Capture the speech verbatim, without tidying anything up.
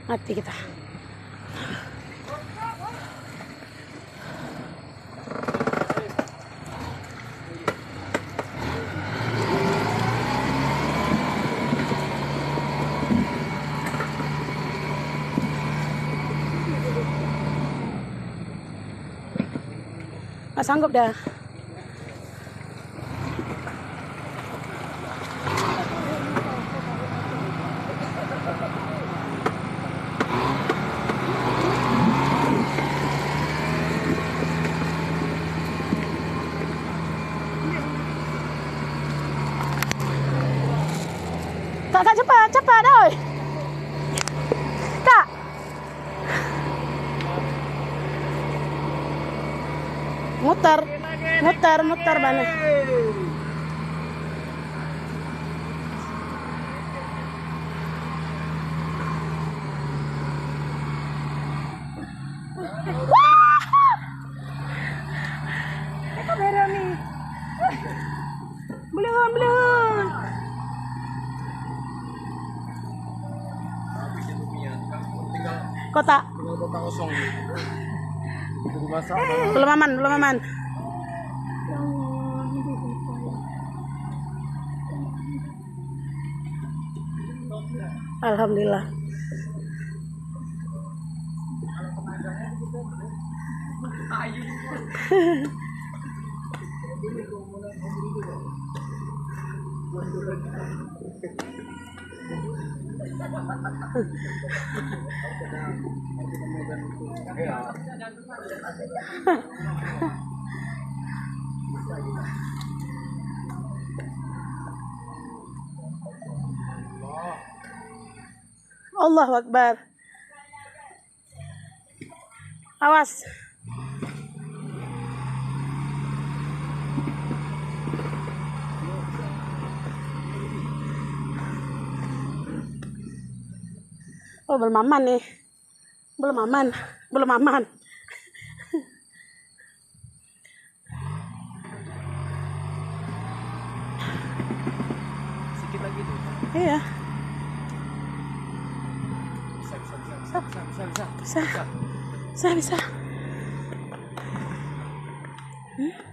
Mati kita. Tak sanggup dah. Tak, tak, cepat, cepat, oi. Tak. Muter, muter, muter balik. Wah! Apa berani? Belum, belum. Kotak. Tinggal kotak kosong. Itu dimasak. Belum aman, belum aman. Alhamdulillah. Allahu Akbar. Awas. Oh, belum aman nih. Belum aman. Belum aman. Sikit lagi tu. Iya. Bisa, bisa, bisa, bisa, bisa, bisa, bisa. Bisa. Bisa, bisa. Hmm?